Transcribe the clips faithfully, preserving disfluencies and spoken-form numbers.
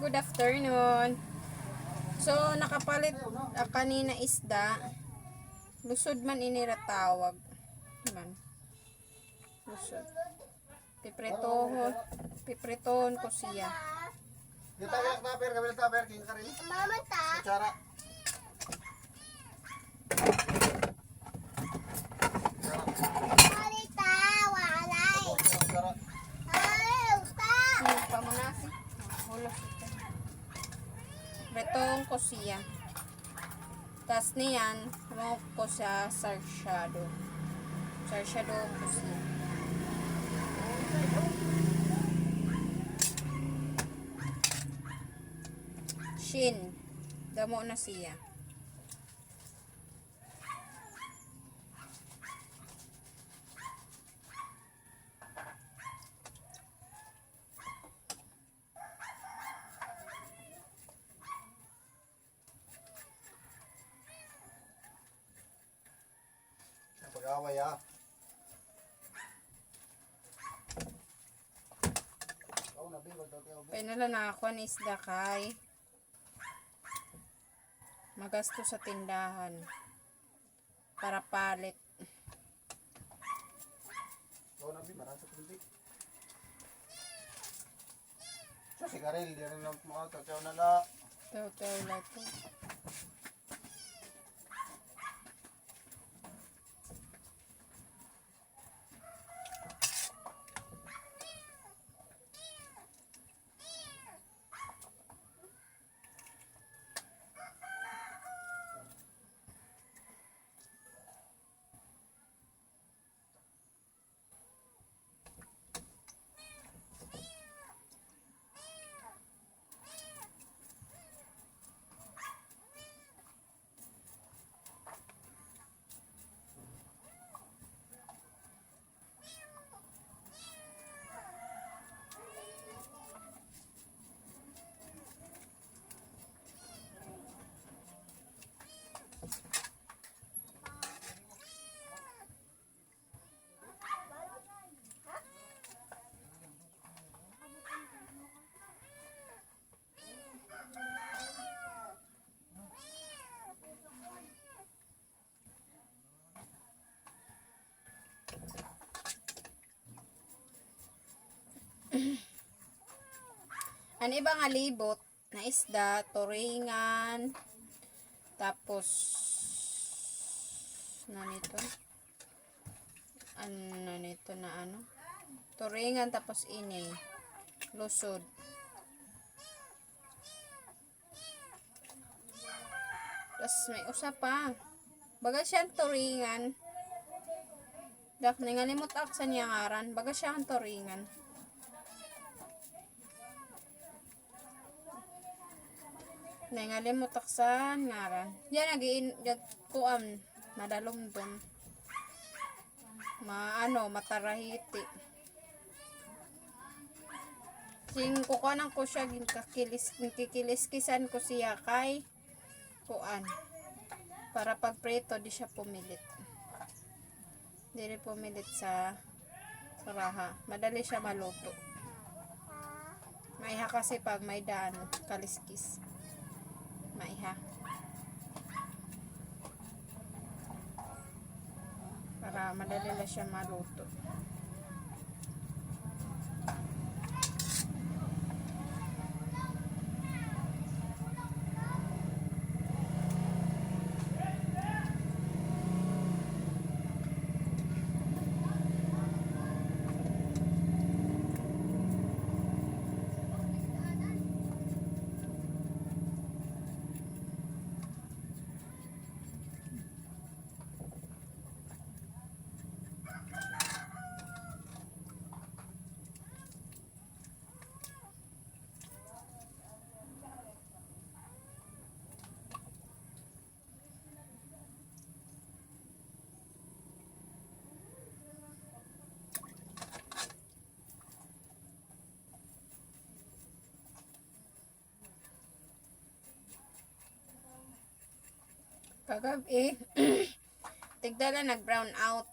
Good afternoon. So, nakapalit, ah, kanina isda. Lusod man ini ira tawag. Man. Lusod. Pipritohon. Pipritohon ko siya. Dito, yak, tupper, kami ng tupper, king karil. Mama, ta. Kutsara. Ano pa mo na si? Hulos ito. Betong ko siya. Tas niyan, mo ko siya sarsyado. Sarsyado ko siya. Shin. Damo na siya. Pag-away, ah. Painala na ako ni isda kay magasto sa tindahan para palit. Ikaw na, Bi, marasa ko, Bi. So, sigarilyo rin ang mga tataw na la. Tataw na to. An iba nga libot na isda, turingan, tapos, ano nito? Ano nito na ano? Turingan, tapos ini, lusod. Tas may usa pa. Baga siya an turingan. Dak, nangalimot ak sa niya ngaran. Baga siya an turingan. Nangalimot ak sa ngaran. Yan, nag-iin-, nag-, kuan, madalumdom. Ma-, ano, matarahiti. Sing kukuanan ko siya, ginkakilis-, ginkikiliskisan ko siya kay kuan. Para pagprito, di siya pumilit. Diri pumilit sa saraha. Madali siya maluto. Maiha kasi pag may daan, kaliskis. Maiha. Para madali la siya maluto. Kagab-i, tigda la nag-brown out.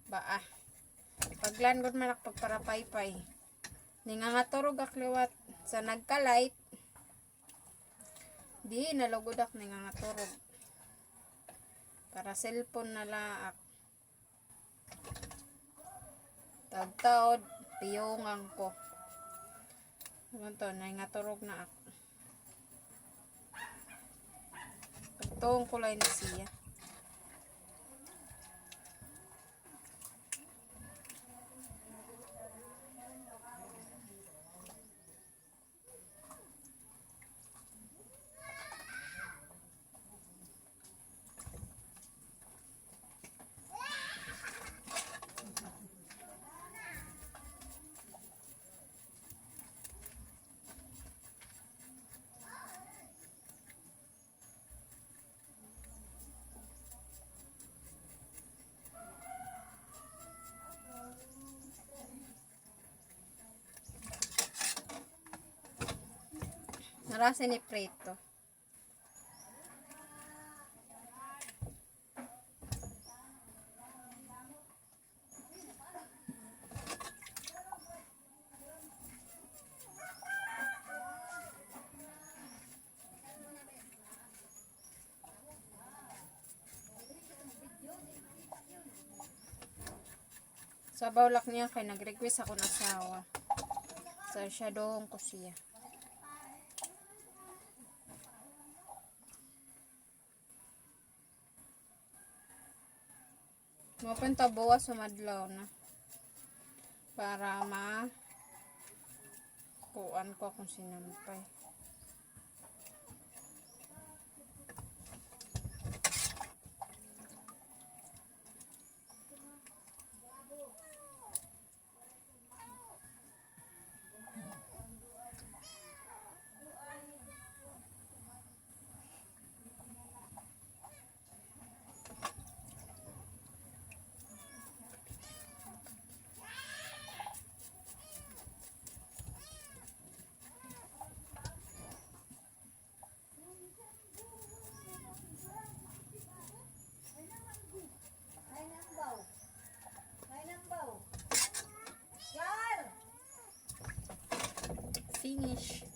Ba, ah. Paglan gud man ak pagparapaypay. Ningangaturog ak liwat sa nagka-light. Di, nalugod ak ningangaturog. Para cellphone na la ak. Taud-taud, piyungan ko. Ano to, ningaturog na ak. Pagtuon ko la ini siya. Narasa ni prito. Sabaw lak niya kay nag-request akon asawa. So, siya doon ko siya. Mapunta buwas sa madlaw na. Para ma-, kuan ko akon sinampay. Finish.